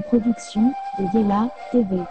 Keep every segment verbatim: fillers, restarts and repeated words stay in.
Production de Yela T V.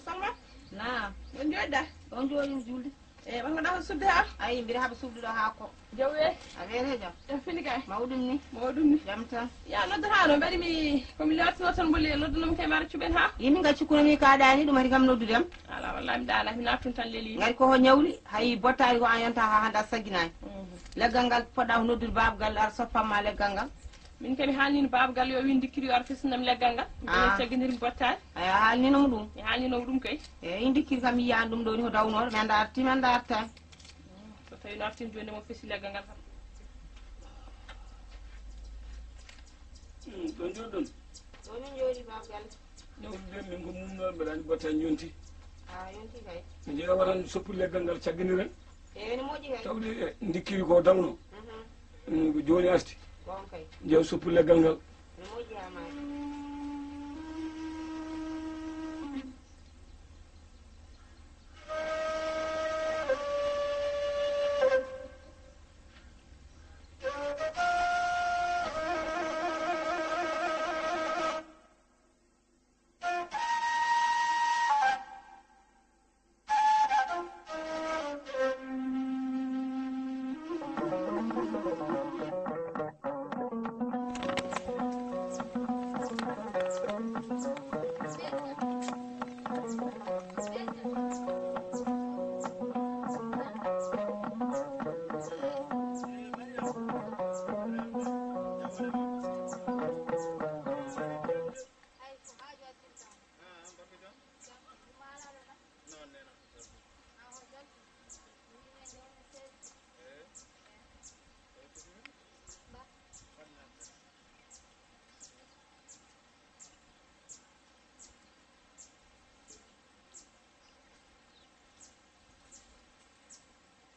Salma? Naam. On jooɗiɗa? On jooɗi julde. E ɓangoɗa ko sudde ha? Ayi, mbiɗa haɓa sudduɗo ha ko. Jawe. A weere jam? Jam fini kay. Mawɗum ni? Mawɗum ni. Jam tan. Ya noddata no mbaɗi mi ko mi lewatino tan mboli noddanam kay mara cuɓen ha? Yimi nga cikkuno mi kaɗani ɗum hari kam noddudem. Ala wallahi mi ɗala mi naftun tan leli. Ngari ko ho ñawli hay bottari ko an yonta ha handa sagginani. Mhm. Leggal ngal poɗɗa ko noddude baaba galle ar soppamma leggal ngal. Min kadi haalnino baaba galle yo win dikkiri yo ar fesindam leggal ngal. Ah. Minen caggindirmi bottaari. Aya haalninoma ɗum. Mi haalninoma ɗum kay. Eyi dikkiri kam yiyani ɗum ɗo ni ko dawnooɗo mi anda arti mi anda artani. So tawi no artin joni mo fesi leggal ngal kam. Ɗo jooɗɗon. Ɗo min jooɗi baaba galle. Ɗum de min ko mumno mbeɗa andi botta jonti. A yonti kay. Mi jeewa tan soppu leggal ngal cagginiren. Eyi no moƴƴi kay. Tawde e dikkiri ko dawno. Mhm. Mm, ko joni arti. Bon kay. Jeew soppu leggal ngal. No moƴƴi ha maaki.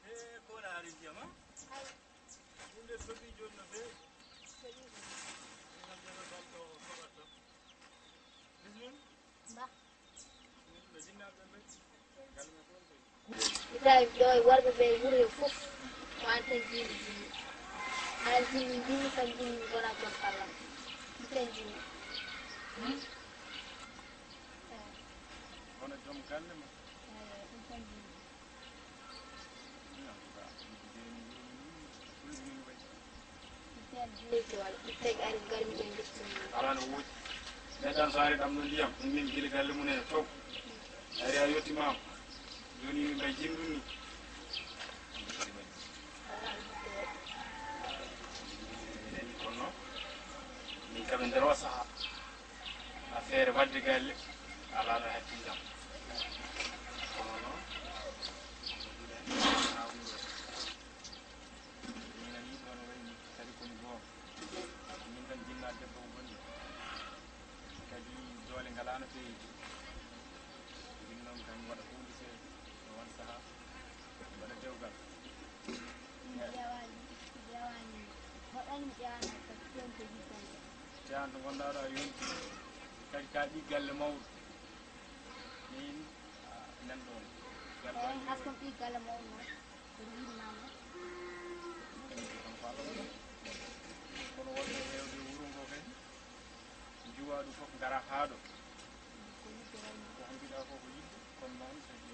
E ko wona ari ndiyam, ha? Ɗum de soɓi joni no feewi. Ɗum kam jogotoo ɗo soɓat ɗo. Bismil? Ba. Min no jinnaaɓe ɓe. Galle men fof no feewi. Ibrahim ɗo e worɓe ɓe e wuro he fof. Ko an tan jiimi jiimi. An jiimi jiimi kam jiimi wona gon kallam. Ɗum tan jiimi. Kono joom galle ma. Eyi, ɗum tan jiimi. Alaa no woodi. Neɗɗo so ari ɗam ɗo ndiyam, ɗum min gila galle mum en e tow. Ari a yettimaama. Jooni min mbay jimɗum ni. Kono min kam e nder o sahaa. Affaire wadde galle alaa no hakkillam. Kono noon, min ani ɗo no wayi ni kadi koni goonga. Min tan jinnaa debbo ko bonni. Kadi doole ngalaa no feewi. Min noon kam waɗa huunde seeɗa, no wan sahaa. Mbaɗa dewgal. Mi ƴeewaani, mi ƴeewaani mo. Waɗani mi ƴeewaani ko toon ko yidde. Ƴeewan to ngonɗaa ɗo a yonti. Kadi ka ɓii galle mawɗo. Min, a, nan ɗoon. Galle eyi, an askan ɓii galle mawɗo noon. Ko ɗum yiɗi maama. Kono wonɓe heewde wuro ngo kadi. Njuwa ɗum fof ngara haa ɗo. Ko yidde wayno. Ko mbiɗa ko ko yidde, kono noon kadi.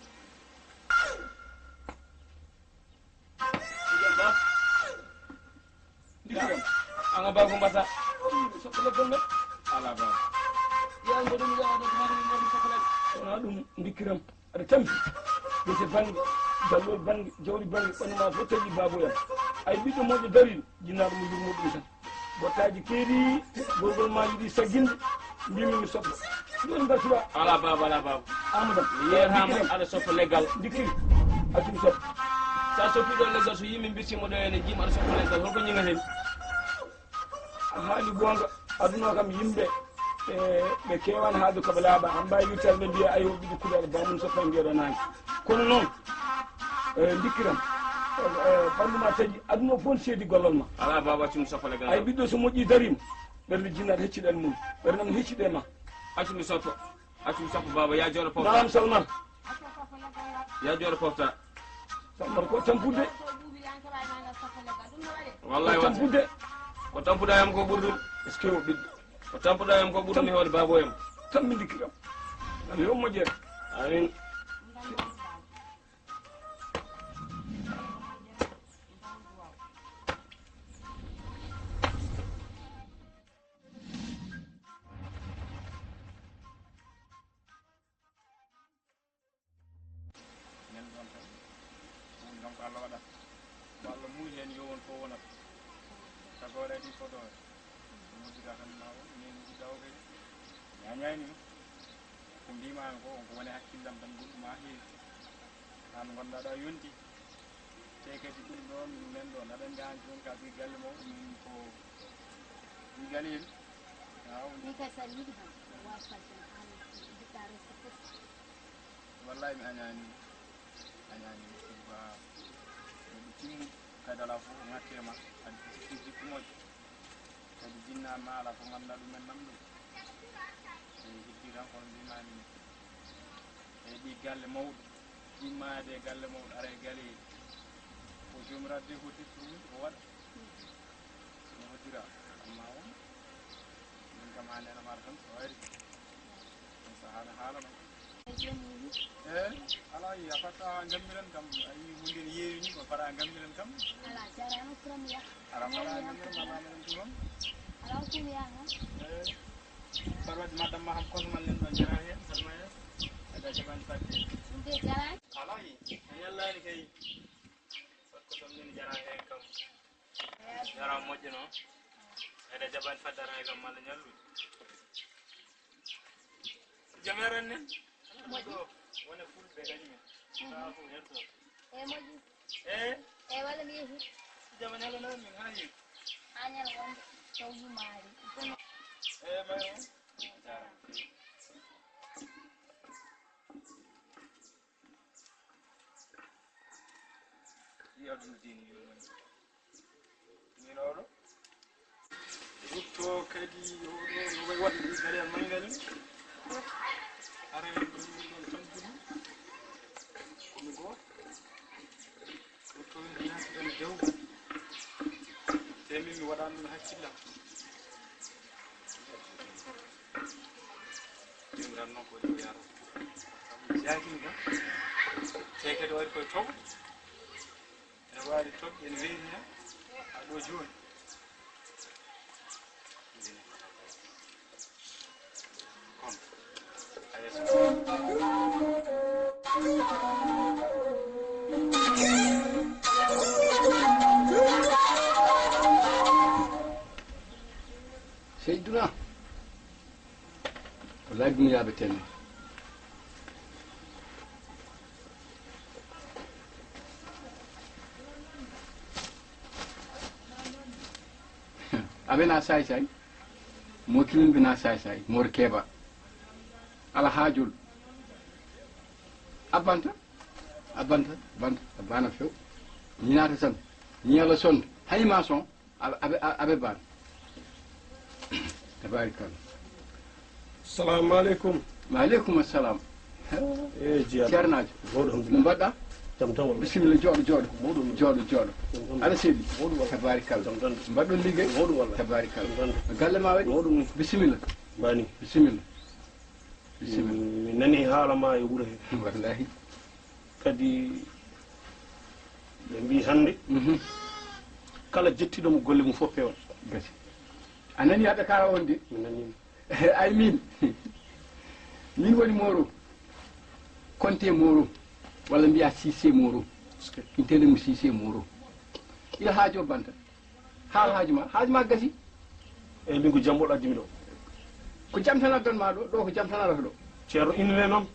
Ndikkam. An a baba ko mbasa. Soppale golle. Ala baba. Yaw mboɗo mi yawa ɗo mari mari soppale. Wona ɗum ndikkiram. Aɗa tampi. Gese bange, dallol bange, jawdi bange, ɓandu ma fof taƴi baboyam. Ay ɓiɗɗo moƴƴo dariɗo, jinnaɗo mo yurmo ɗum tan. Bottaji keeri, gorgol ma yiɗi sagginde, mbimi mi soppa. Joni ngartuɗa. Ala baba, ala baba. Amadam. Mi yeetama aɗa soppa leggal. Dikkiri. Accu mi soppa. Sa soppi ɗo leggal so yimɓe mbirtimo ɗo ene jiima aɗa soppa leggal holko ñiga hen? A haali goonga. Aduna kam yimɓe, e, ɓe keewan haaju kaɓa laaɓa. An mbawi wirtal ɓe mbiya ayo ɓiɗɗo kuɗaɗo bamum soppa mbiyaɗo nangue. Kono noon, e, ndikkiram. E, e, ɓandu ma taƴi aduna o fof ne seedi gollal ma. Ala baba accu mi soppa leggal. Ay ɓiɗɗo so moƴƴi darima. Ɓernde jinnaɗo hecciɗen mum. Ɓernde mum hecciɗe ma. Accu mi soppa. Accu mi soppa baba ya jooɗo pofta. Naam Salma. Ya jooɗo pofta. Salma ko tampude. Wallahi ko tampude. Ko tampuɗa yam ko ɓuri ɗum. Est-ce que o ɓiɗɗo? Ko tampuɗa yam ko ɓuri ɗum e hoore baboyam. Tan mi ndikkiram. Ala yo moƴƴere. Amin. Nen ɗon tan, ɗum kam ko Allah waɗata. Ko Allah muuyi heen, yo won fof wonata. Tagoore adii fodoore. Ɗum noddira tan ma won, min njiɗɗa o kadi. Ñaañaani mo. Ko mbiimaami ko, ko woni hakkillam tan, goɗɗum haa heewi. Aan ngonɗaa ɗo a yonti. Te kadi ɗum ɗoon, men ɗoon, aɗa anndi aan jooni ka ɓii galle mawɗo, min ko ɓii galle en. Waaw. Min kay so aɗa yiɗi kam, waaw, kay so aan njiɗɗaa resde fof. Wallaay mi añaani, añaani, sibu ko neɗɗo timmuɗo, kadi alaa fof ko ŋakkee ma, kadi ko sikki jikku moƴƴo. Kadi jinnaanmaa alaa ko ngannduɗaa ɗum en nam ɗum. E heddi tan kono mbiimaami ni. E ɗi galle mawɗo, immaade e galle mawɗo, ara e galle, ko joomiraaɗo de hoddiri ɗum, o waɗa. No hoddira, amma on, min kam haa nena mara tan, so wayri. Ɗum sahaa no haalana. E, alaa yi, a fatta ngammilan kam, a yi huunde ne yeewi ni, ko fara ngammilan kam. Alaa, jaraama, premier. Alaa, fara ngammilan, alaa, menen tuma. Alaa, premier, ha? E, fara waɗi madam ma kam, koso man nen ɗo jara heen, fara ma heen. Ada jaɓani fadde. Ɗum de jaraani. Alaa yi, a ñallaani kay. Fat ko ɗum nen jara heen kam. Jara moƴƴo noon. Ede jaɓani fadde ara kam malla ñallude. Jam yaran nen. Moƴƴi. Ɗo wona fulɓe kañum en. Mhm. Taa fof herto. E moƴƴi. E? E walla mi yehi. Jama ñalana min haa yehi. Haa ñala wonde taw yumaari. E may o. Jarama. Yi aduna diini yurmani. Min oɗo. Rutto kadi oɗo no way waɗde ɗum kadi an manngal ni. Ara en ɗum ɗon tan ɗum. Komi gooto. Rutto en naati tan dewgal. Te min mi waɗan ɗum hakkillam. Ɗum ran noon ko ɗum yaro. Jaakin kam. Te kadi waɗi koye toɓo. Ene waali toɓɓe ene weeɓi hen haa ɗo jooni. Kono, a yeeso. Seydina. Wallaay duniyaaɓe tenne. Aɓe na saay saay. Mo kilin ɓe na saay saay. Mor keɓa. Ala haajol. Abbanta. Abbanta. Abbanta. Abbana few. Ñinata tan. Ñiala son. Hay ma son. Aɓe, aɓe, aɓe baan. Tabarikalla. Salamu aleykum. Wa aleykum assalam. Eh, Jiya. Ceernaajo. Mawɗo, alhamdulillah. No mbaɗɗa? Jam tan walla? Bisimilla, jooɗo, jooɗo. Mawɗo, alhamdulillah. Jooɗo, jooɗo. Jam tan. Aɗa selli? Mawɗo walla? Tabarikalla. Jam tan. Mbaɗɗon liggey? Mawɗo walla? Tabarikalla. Jam tan. Galle ma waɗi? Mawɗo, alhamdulillah. Bisimilla. Bani. Bisimilla. Bisimilla. Mi, mi nani haala ma e wuro he. Wallahi. Kadi ɓe mbii hannde, mhm, kala jettiiɗo mo golle mum fof peewat. Gasi. A nanii haɓe kaala on de? Mi nanii. Ay min, min woni Moro, Konte Moro, walla mbiya Sise Moro. Parce que intende mo Sise Moro. Ila haajo banta. Haal haaju ma, haaju ma gasi. Eyi, min ko jam ɓoɗo addi mi ɗo. Ko jam tan addan ma ɗo, ɗo ko jam tan arata ɗo. Ceerno, inne noon?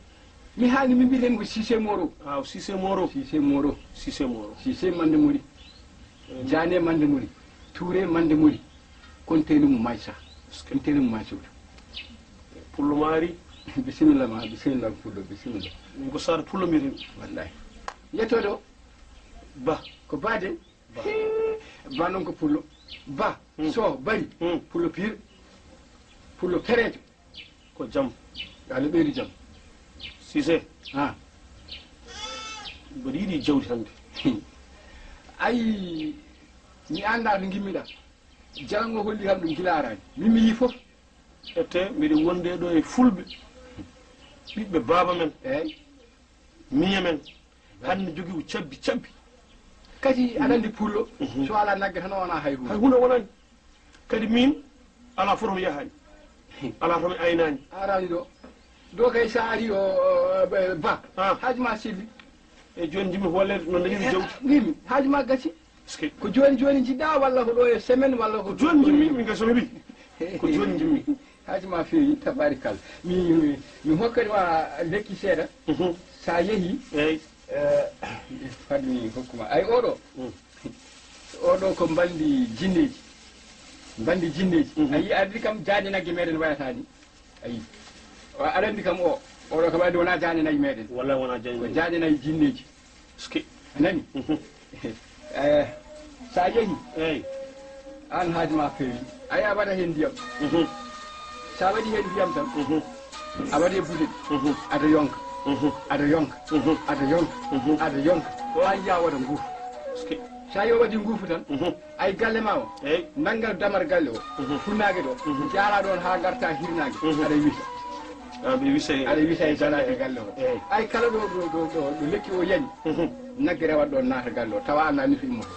Mi haali, min mbiyeten ko Sise Moro. Aw, Sise Moro. Sise Moro. Sise Moro. Sise Mande Mori. Eyi. Jane Mande Mori. Touré Mande Mori. Konteni mo Maysa. Konteni mo Maysa. Pullo maari. Bisimilla ma, bisimilla Pullo, bisimilla. Min ko Sara Pullo mbiyeten. Wallahi. Yettoɗo. Ba. Ko Ba de. Ba. Hee, Ba noon ko pullo. Ba, hmm, so, bari, hmm, pullo pire. Pullo pereejo. Ko jam. Yo Allah ɓeydu jam. Sise. Ha. Mboɗo yiɗi jawdi hannde. Ayi, mi anndaa to ngimmiɗaa. Jalan o holli kam ɗum gila araani. Min mi yii fof. Ete, mbiɗo wonde ɗo e fulɓe. Ɓiɓɓe baaba men. Eey. Miñe men. Hannde jogii ko cabbi, cabbi. Kadi aɗa anndi pullo, mhm, so alaa nagge tan o wonaa hay huunde. Hay huunde o wonaani. Kadi miin, alaa fof to mi yahaani. Alaa to mi aynaani. A araani ɗo. Ɗo kay so a arii o, o, o, ba. Ah. Haaju ma selli. E jooni njimmi ko walleede no dañi mi jawdi. Wiimi, haaju ma gasi. Est-ce que ko jooni jooni njiɗɗaa walla ko ɗo e semaine walla ko ko jooni njimmi, min kay so mi heɓii. Ko jooni njimmi. Haaju ma feewi, tabaarikalla. Mi, mi, mi hokkani ma lekki seeɗa. Mhm. So a yehii, eey, eh, fadmi hokkuma. Ay, oɗo. Mm. Oɗo ko mbalndi jinneeji. Mbalndi jinneeji. Mhm. A yii, ardi kam jaade nagge meɗen wayata ni. A yii. O, aɗa anndi kam o, oɗo kam andi wonaa jaade nayi meɗen. Wallaahi wonaa jaade nayi. Ko jaade nayi jinneeji. Est-ce que? A nani? Mhm. Eh, so a yehii, eey, aan haaju ma feewi. A yaha waɗa heen ndiyam. Mhm. So a waɗii heen ndiyam tan, mhm, a waɗii e butel. Mhm. Aɗa yonka. Mhm. Aɗa yonka. Mhm. Aɗa yonka. Mhm. Aɗa yonka. Haa njiyaa waɗa nguufu. Est-ce que? So a yii o waɗii nguufu tan, mhm, ay galle ma o. Eey. Nanngal damar galle o. Mhm. Funnaange ɗo. Mhm. Njaaraa ɗoon haa ngartaa hirnaange. Mhm. Aɗa wisa. Ah, ɓe wisa e, aɗa wisa e garaade galle o. Eey. Ay kala ɗo, ɗo, ɗo, ɗo, ɗo lekki o yani. Mhm. Nagge rewat ɗoon naata galle o. Tawa anndaa nufi ummoto.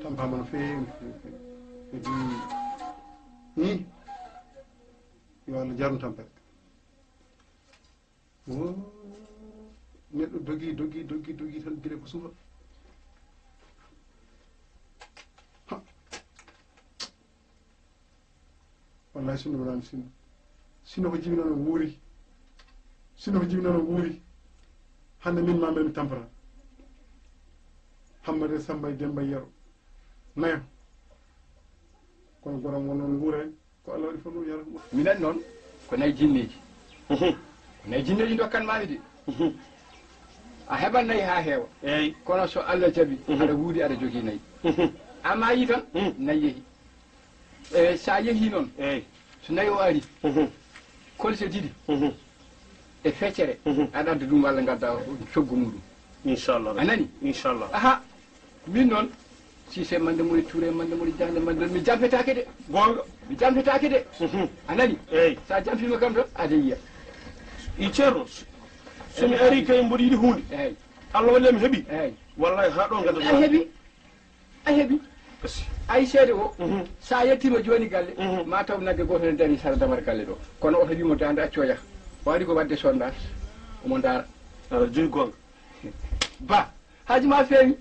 Tampaama no feewi, no feewi, no feewi. Kadi, hmm? Yo Allah jarnu tampere. Woo, neɗɗo dogi, dogi, dogi, dogi tan gila ko suka. Ha. Wallahi, sinno wonani sinno. Sinno ko jibinano wuuri. Sinno ko jibinano wuuri. Hannde min ma mbeɗa mi tampata. Hammadi e Samba e Demba e Yero. Nayo. Kono goram won noon nguura en. Ko Allah waɗi fof noon, yara ɗum. Minen noon, ko nayi jinneeji. Mhm. Ko nayi jinneeji ndokkan maami de. Mhm. A heɓan nayi haa heewa. Eey. Kono so Allah jaɓi, mhm, aɗa wuuri, aɗa jogii nayi. Mhm. A maayi tan, mhm, nayi yehi. E, so a yehii noon, eey, so nayi o ari, mhm, kolse ɗiɗi, mhm, e feccere, mhm, aɗa adda ɗum walla ngadda coggu muɗum. Inchallah. A nani? Inchallah. Aha, min noon, Sise mande moni, Touré mande moni, Jande mande moni, mi jampetaake de. Goonga. Mi jampetaake de. Mhm. A nani? Eey. So a jampiima kam tan, aɗa yiya. I Ceerno, so mi arii kay mboɗo yiɗi huunde. Eey. Allah waɗi mi heɓi. Eey. Wallahi haa ɗo ngadda. A heɓi. A heɓi? Ay seede o, mhm, so a yettiima jooni galle, mhm, ma taw nagge gooto ne darii sara damar galle ɗo. Kono o heɓiimo daande accu o yaha. O ari ko waɗde sondage, omo ndaara. Aɗa jogii goonga. Ba, haaju ma feewi.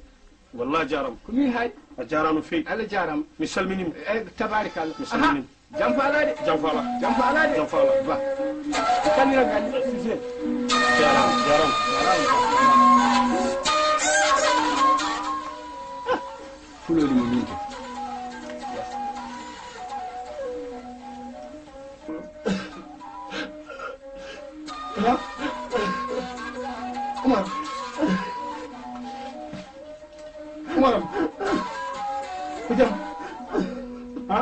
Wallahi a jaaraama. Ko miin haali. A jaaraama no feewi. Allah jaaraama. Mi salminiima. E, tabaarikalla. Mi salminiima. Aha. Jam faala de. Jam faala. Jam faala de. Jam faala. Ba. Ko salmina galle. Sise. Jaaraama, jaaraama. Jaaraama. Fulooli mo min to. Ha? Umar. Umar. Ko jam? Ha?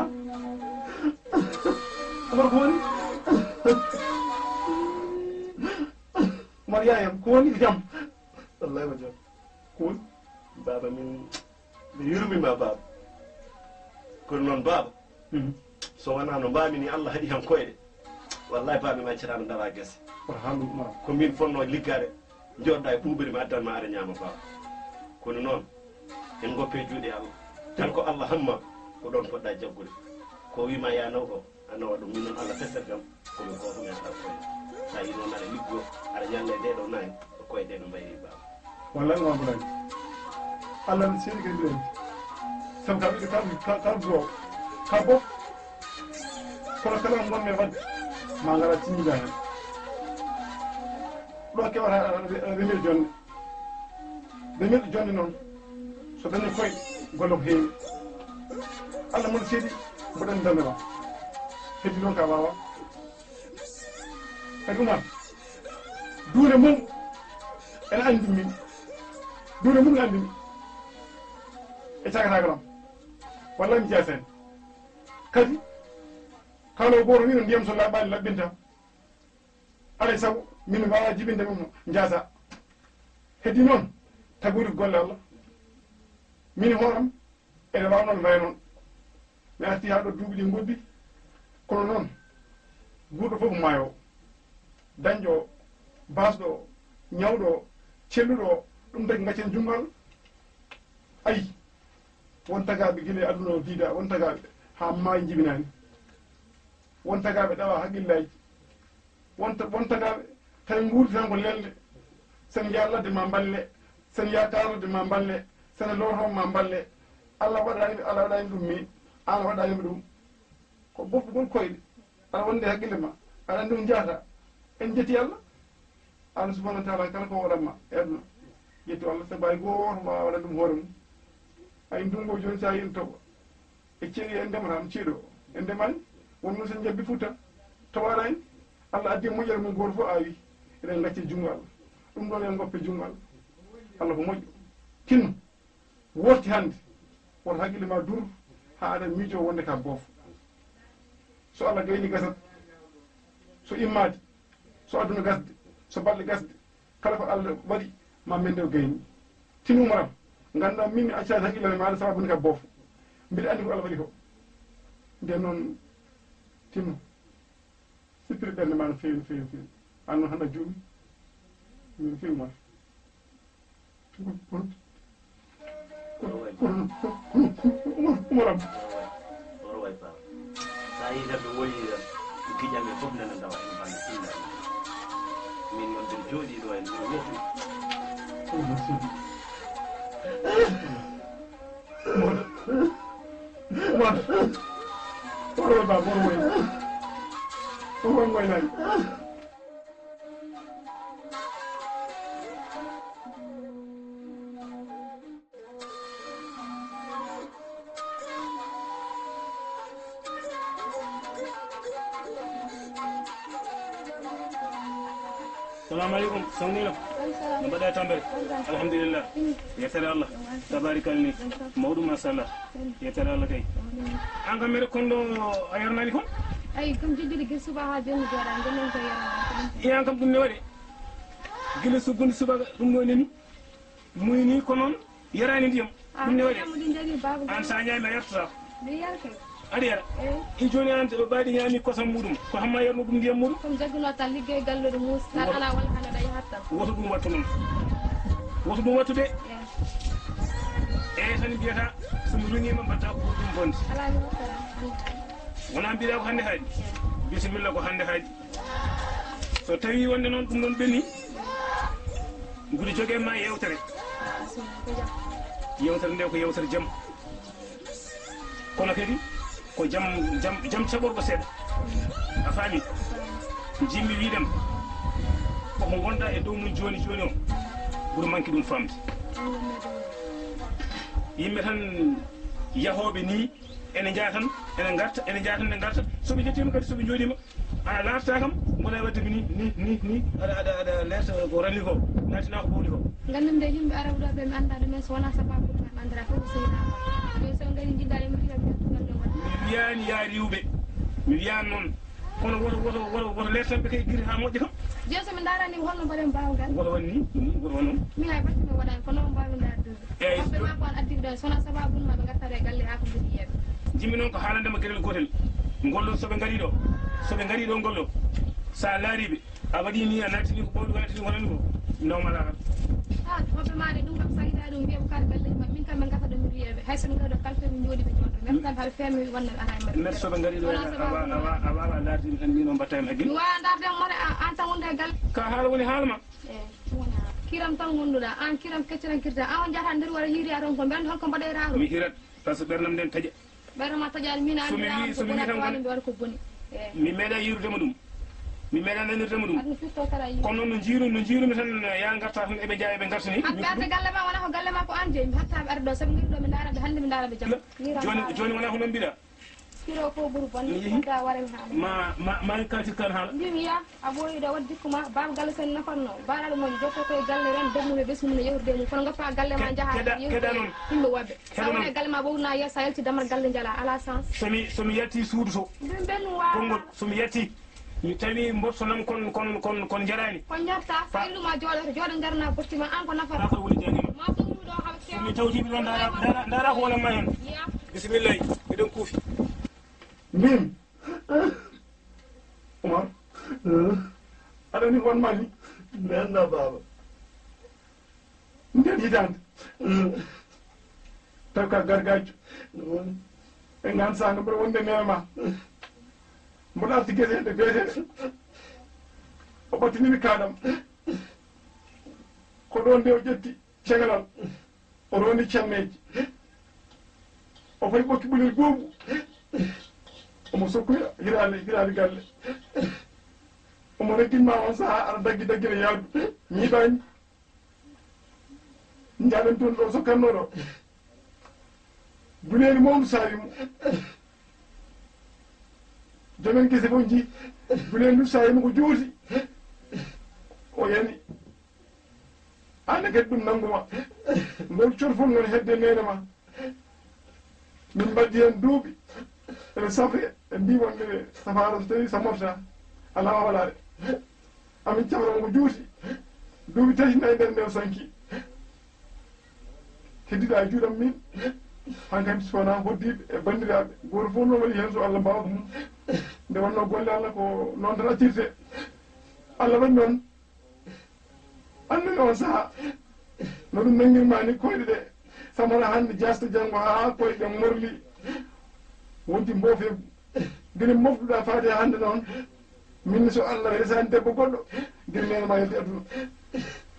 Umar, ko woni? Umar, yaayam, ko woni? Ko jam? Wallahi ko jam. Ko woni? Baaba, min, mi yurmiima, baaba. Kono noon, baaba, mhm, so wonaa no mbaami ni, Allah haɗi kam koyɗe. Wallahi, baaba, mi accataano dara gese. Hanndu Umar. Ko min fotnoo liggaade, njooɗoɗaa e ɓuuɓri mi addan ma aɗa ñaama baawo. Kono noon, en ngoppe juuɗe Allah. Tan ko Allah hamma, ko ɗoon poɗɗaa jaggude. Ko o wii ma yaa naw ko, a nawa ɗum. Min noon Allah feccata kam, ko min gooto men alaa koye. So a yii noon aɗa liggoo, aɗa ñalla e ndee ɗoo naange, ko koye ɗee no mbayri baawo. Wallay Umar Bulaay. Allah no seedi kadi mbiɗen. Sabu ka ɓiɗɗo kal-, kal-, kal duwaaw. Ka bof. Kono kala ko ngonmi e waɗde, ma ngara timmidaa heen. Ɗo kewata re-, re-, remirde jonnde. Remirde jonnde noon, so dañi koye, golle ko heewi. Allah mon seedi, mboɗon ndemema. Heddi noon ka waawa. Kadi Umar, duule mum ene anndi min. Duule mum ne anndi min. E cagatagal am. Wallay mi jaasani. Kadi, kala o gooto ni no ndiyam so laaɓaani laɓɓinta. Alay sago, min mbaawa jibinde mum no jaasa. Heddi noon, tagude golle Allah. Min hooram, ene waawa noon waya noon. Mi arti haa ɗo duuɓi ɗi ngoɗɗi. Kono noon, guurɗo fof ko maayo. Dañɗo, baasɗo, ñawɗo, celluɗo, ɗum tagi gaccen junngo Allah. Ayi, won tagaaɓe gila e aduna o diida, won tagaaɓe haa maayi njibinaani. Won tagaaɓe ɗawa haqqillaaji. Won ta-, won tagaaɓe tawi nguurdi tan ko lelde. Sen njaha ladde ma mballe, sen njaha taarorde ma mballe, sen looto ma mballe. Allah waɗani, Allah waɗani ɗum mi, an waɗani mi ɗum. Ko boppugol koyɗe. Aɗa wondi e haqqille ma. Aɗa anndi ɗum jahata. En jetti Allah. Allah subhanahu wa taala kala ko waɗan ma e aduna. Ƴettu Allah sabu hay gooto waawa waɗan ɗum hoore mum. Ay ndungu o jooni so a yii ene toɓa. E ceeɗu en ndemata, am ceeɗu o. En ndemani. Won mum so en njabbi Fuuta. Tawaɗa en. Allah addi e moƴƴere mum gooto fof aawi. Eɗen ngacci e junngo Allah. Ɗum ɗo en ngoppe junngo Allah. Allah ko moƴƴo. Tinno. Wooɗti hannde, woto haqqille ma dur haa aɗa miijoo wonde ka boofo. So Allah gayni gasat, so immaade, so aduna gasde, so balɗe gasde, kala ko Allah waɗi ma mende o gayni. Tinno Umar am, nganndaa min mi accaani haqqille ma aɗa sababu ni ka boofo. Mbiɗa anndi ko Allah waɗi ko. Nden noon, tinno. Sippir ɓernde ma no feewi, no feewi, no feewi. An noon hannde a juumi. No feewi Umar. Umar am. Oro way ba. Sa yi tan ɓe woyi tan. Giƴam e fof nana ndawa en bande silla. Min noon ɓen jooɗi ɗo en ɗo wofi. Umar. Umar. Umar ba, Umar moy. Umar moy lay. Salamu aleykum, Sow Nino. Waaleykum salam. No mbaɗɗa e tampere? Waaleykum salam. Alhamdulillah. Mm. Yettere Allah. Waaleykum salam. Tabarikal ni. Waaleykum salam. Mawɗum, machallah. Mm. Yettere Allah kay. Mm. An kam, mbeɗa kon ɗo a yarnani kon? Ay, kam jejjude gila suba haa jooni mi jooɗa, ngel non ko yarnani kon. Iyan kam ɗum ne waɗe. Gila suggundi subaka ɗum ɗo neni. Muyni ko noon, yaraani ndiyam. Ah, ɗum ne waɗi. Ndiyam ɗi njari, baaba. Aan, so a ñaami, a yartataa. Mi yara kay. Aɗa yara? Eh. I jooni aan, so ɓaadi ñaami kosam muɗum, ko hamma yarnu ɗum ndiyam muɗum? Ko mi jaggunoo tan liggey galluɗo muus, tan alaa walla hannde aɗa yahat tan. Woto ɗum wattu noon. Woto ɗum wattu de. Eh. Eey, tan mbiyata, so mi ruŋiima, mbaɗta ko ɓuri ɗum bonde. Alaa mi watta. Wonaa mbiɗa ko hannde haaɗi. Eh. Bisimilla, ko hannde haaɗi. So tawii wonde noon ɗum ɗoon ɓenni, mbuɗo jogee ma yeewtere. Yeewtere nde ko yeewtere jam. Kono kadi ko jam, jam, jam caɓorɗo seeɗa. A faami? Njiɗmi wiide ma, koko ngonɗaa e dow mum jooni jooni o, mbuɗo manki ɗum faamde. Yimɓe tan yahooɓe nii, ene njaha tan, ene ngarta, ene njaha tan, ene ngarta. So ɓe njettiima kadi, so ɓe njooɗiima, a laarta kam, mboɗa waɗde mi ni, ni, ni, ni, aɗa, aɗa, aɗa leerta ko ranni ko, natina ko ɓowli ko. Nganndu-mi nde yimɓe Arabu ɗo ɓe mi anndaa ɗumen, so wonaa sabaabu ɗum ɓe anndira fof ko Seydina Ba. Ɗum so ngari njiɗɗaa yimɓe wiya mi yettu galle waɗi. Mi wiyaani yaa riiwɓe, mi wiyaani noon. Kono woto, woto, woto, woto leertanɓe kay giri haa moƴƴa kam. Jooni so mi ndaarani ko holno mbaɗen mbaawngal? Woto waɗ ni, ni, woto waɗ noon. Mi hay batte mi waɗaani, kono on mbaawi ndaardude. Eeyi, kamɓe maa ko an addi ɗo, so wonaa sabaabu ɗum maa ɓe ngartata e galle haa ko mbiɗi yeeɓe. Njiɗmi noon ko haalande ma geɗel gootel. Ngol ɗoon so ɓe ngarii ɗo, so ɓe ngarii ɗo ngol ɗo, so a laarii ɓe, A waɗi ni, a nattini ko ɓooɗi, a nattini ko nani ko. Nawma laara. Ah, hoɓɓe maɗa ɗum kam, so a yiɗa ɗum, wiya ko kar galleji maɓɓe. Min kam, min gasa ɗum, mi wiya ɓe. Hay so min ɗo kalfe, min jooɗi, ɓe jooɗo. Même tan, haɗa feere, mi wonnan alaa e maɓɓe. Merci, soɓe ngari ɗo, a wa-, a wa-, a waawa ndaarde en, min on mbatta en hakkille. Mi waawa ndaarde en, mone, a-, an tan wonde e galle. Ka haala woni haala ma. Eh, wona. Kiram tan wonduɗa. An kiram kecciran kirta. An on jata nder wara hiiriya toon ko mbeɗa holko mbaɗoyra ɗum. Mi hirat, par ce que ɓernam nden taƴa. Ɓeɗo ma taƴaani min. So mi wi-, so mi wi tan ko mi waɗa ko boni. Eh. Mi meeɗa yiirude mo ɗum. Mi meeɗa nanirde mo ɗum. Kono noon no njiiru-, no njiirumi tan, ya ngarta tan eɓe njaha eɓe ngartani. Hatta ɓe arde galle ma wona ko galle ma ko an jeyi. Mi hatta ɓe arde ɗo sabu ngari ɗo mi ndaara ɓe hannde mi ndaara ɓe jamma. Jooni, jooni wona ko noon mbiɗa. Kiro ko ɓuri bonde. Mi yehi. Wonta warem haala. Ma, ma, ma kaltir kan haala. Mbimi ya, a ɓooyi ɗo waɗ jikku ma, baaba galle sen nafatno. Baɗaɗo mo jokko koye galle ren, debbo mo ɓesgu mum no yewtude mum. Kono goppa galle ma, ke-, njaha keɗa, yewtude keɗa noon. Yimɓe woɓɓe. Sa woni e galle ma, ɓowna yeeso, sa yalti dammal galle njala, ala sens. So mi, so mi yalti suudu to. Ɗum ɓen wawa. Konngol, so mi yalti, mi tawi mboɗo nam kon, kon, kon, kon jaraani. Ko jarta, sa Pa- yiɗuma jooɗo, jooɗo jarna botti ma, an ko nafata. Nafata woni jangima. Ma ɗum ɗo haɓa kewa. So mi tawti ɗum ɗo, ndara, ndara, ndara ko wonanma hen. Ya. Bisimillahi, miɗen kuufi. Mbimi, Umar, aɗa ni wonma ni? Nenna baaba. Nden hitaande. Taw ka gargaajo. E ngaan saanga mboɗo wonde neema. Mboɗo arti gese hedde beete. O ɓattinimi kaɗam. Ko ɗon nde o ƴetti cegalal. O rondi cammeeji. O fayi ɓokki ɓulel goobu. Omo sokkoya hiraali, hiraali galle. Omo regginma on saha aɗa daggi daggina yaadu. Ñiiɓaani. Njaaɗen toon ɗo sokkanno ɗo. Guleeli mawdu saawi mo. Jomen gese fof njii. Guleeli ndu saawi mo ko juuti. O yani. Aan ne kadi ɗum nannguma. Ngol corfol ngol hedde neene ma. Min mbaddi heen duuɓi. Eɓe safre, ɓe mbii wonde ɓe safaara so tawii samorta alaa o hoolaare. Amin cafra mo ko juuti. Duuɓi tati nayi nder nden sanki. Keddiɗaa e juuɗam min. Hankadi so wonaa hoddiiɓe e banndiraaɓe. Gooto fof noon waɗi heen so Allah mbaawa ko mum. Nde wonnoo golle Allah ko noon tan accirte. Allah waɗi noon. Anndumi on saha no ɗum nanngirma ni koyɗe ɗe. Samara hannde jasta janngo haa koyɗe morli. Wonti mboofe gila moftuɗa faade hannde noon. Min so Allah resani debbo goɗɗo gila neene ma yalti aduna.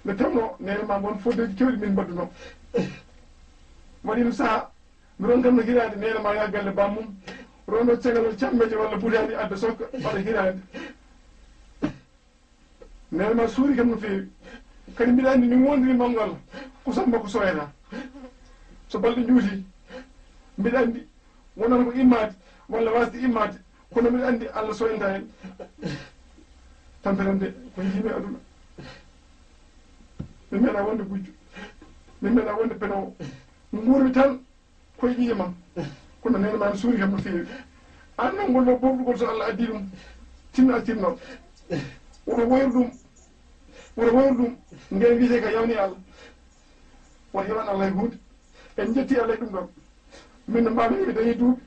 Nde tawno neene ma ngon foddeji kewɗi min mbadduno. Waɗi ɗum saha mi ronkanno hiraade neene ma ya galle bammum. Rondo cagalal cammeje walla butaani adda sokka waɗa hiraade. Neene ma suuri kam no feewi. Kadi mbiɗa anndi min wondiri manngal ko Samba ko soyata. So balɗe njuuti mbiɗa anndi wonata ko immaade walla wasde immaade kono mbiɗa anndi Allah soynata en. Tampere nde ko jiimi aduna. Mi meeɗa wonde gujjo. Mi meeɗa wonde penowo. Nguurmi tan. Koye ƴiye ma kono neene ma ne suuri kam no feewi. An noon ngol ɗo ɓorɗugol so Allah addi ɗum tinno a tinno. Woto woyru ɗum woto woyru ɗum. Ngeen wiyete ka yawni Allah woto hewan Allah e hunde. En jetti Allah e ɗum ɗon. Min no mbami mi dañi duuɓi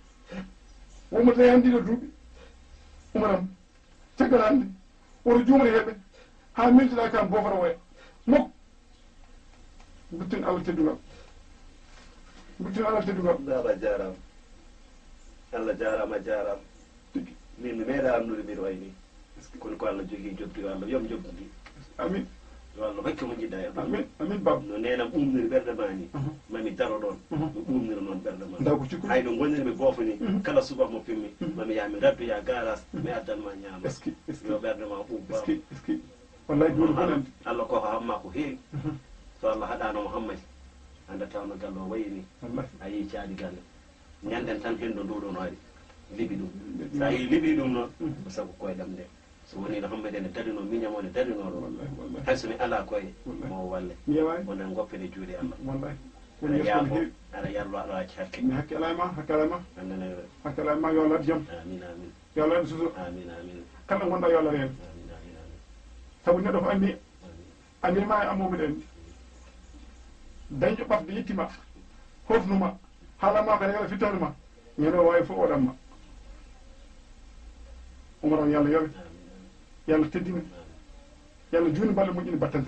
wonmo dañani ɗiɗo duuɓi. Umaram. Caggal hannde woto juumre heɓe haa miltoɗaa kam boofata woya mok. Duttin Allah teddungal. Duttin Allah teddungal. Baaba jaaraama. Allah jaaraama, jaaraama. Tigi. Min mi meeɗa anndude mbiɗo wayi nii. Kono ko Allah jogii jobdi yo Allah yom jobdi ndi. Amin. Yo Allah hokku mo njiɗɗa e aduna. Amin, amin, Baba. No neenam ɓuumniri ɓernde ma ni. Mhm. Mami daro ɗon. Mhm. Mi ɓuumnira noon ɓernde ma. Ndaw ko cikkuɗo. Hay no ngonirmi boofo ni. Mhm. Kala subaka mo fimmi. Mhm. Mami yaa mi ngaddoya garas. Mhm. Mi addan ma ñaama. Est-ce que, est-ce que, yo ɓernde ma ɓuuɓ, Baba. Est-ce que, est-ce que. Wallahi, ɗum ko Allah, Allah ko hamma ko heewi. Mhm. So Allah haɗaano mo hammadi. Annda tawno galle o wayi ni. Wallahi. A yii caali galle. Ñanden tan henndo ndu ɗon ari. Liɓi ɗum. Liɓi. So a yii liɓi ɗum noon. Mhm. Ko sabu koyɗam nde. So wonii no Hammadi ene daɗinoo, miñam o ne daɗinoo ɗo. Wallahi, wallahi. Hay so mi alaa koye, wallahi, mo o walle. Mi yewaani. Wonde ngoppene juuɗe Allah. Wallahi. Aɗa yaafo, aɗa yarlo, aɗa acca hakke. Mi hakke alaa e ma, hakke alaa e ma. Annene. Hakke alaa e ma, yo Allah waɗ jam. Amin, amin. Yo Allah waɗ suso. Amin, amin. Kala ngonɗa yo Allah reen. Amin, amin, amin. Sabu neɗɗo ko anni, amin, anni ma e amoɓe ɗen. Dañɗo ɓafde yettima, hofnuma. Haala ma ko rewata fittaandu ma. Ñande o waawi fof o ɗamma. Umar on Yalla yoɓe. Yalla teddina. Yalla juuni balle moƴƴini battane.